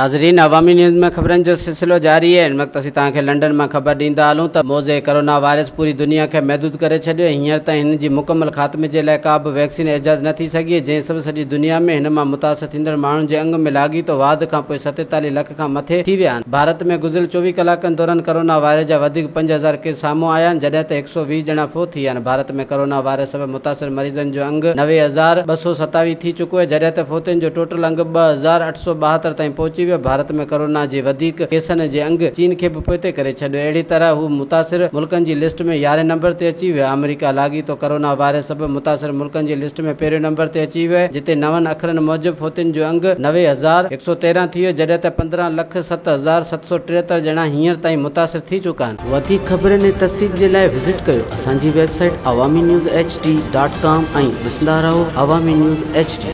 ناظرين عوامي نيوز ۾ خبرن جو سلسلو جاري آهي. هن وقت اسين توهان کي لنڊن مان خبر ڏيندا هلون ته موذي ڪرونا وائرس پوري دنيا کي محدود ڪري ڇڏيو ۽ هينئر تائين هن جي مڪمل خاتمي جي لاء ڪا به ويڪسين ايجاد نه ٿي سگهي آهي جنهن سبب سڄي دنيا ۾ هن مان متاثر ٿيندڙ ماڻهن جي انگ ۾ لاڳيتو واڌ کانپوء 47 لک کان مٿي ٿي ويا آهن. ڀارت ۾ گذريل 24 ڪلاڪن دوران ڪرونا وائرس جا وڌيڪ 5000 ڪيس سامهون آيا آهن جڏهن ته 120 ڄڻا فوت ٿي ويا آهن. ڀارت ۾ ڪرونا وائرس سبب متاثر مريضن جو انگ 90,227 ٿي چڪو آهي جڏهن ته فوتين جو ٽوٽل انگ 2872 تائين پهچي ويو، ڀارت ۾ ڪرونا جي وڌيڪ ڪيسن جي انگ چين کي به پوئتي ڪري ڇڏيو، اهڙي طرح هو متاثر ملڪن جي لسٽ ۾ يارهين نمبر تي اچي ويو، آمريڪا لاڳيتو ڪرونا وائرس سبب متاثر ملڪن جي لسٽ ۾ پهريون نمبر تي اچي ويو آهي، جتي نون اکرن موجب فوتين جو انگ 90,113 ٿي ويو، جڏهن ته 15 لک 7773 ڄڻا هينئر تائين متاثر ٿي چڪا آهن. وڌيڪ خبرن ۽ تفصيل جي لاء وزٽ ڪيو اسان جي website Awami news H D dot com ۽ ڏسندا رهو عوامي نيوز ايڇ ڊي.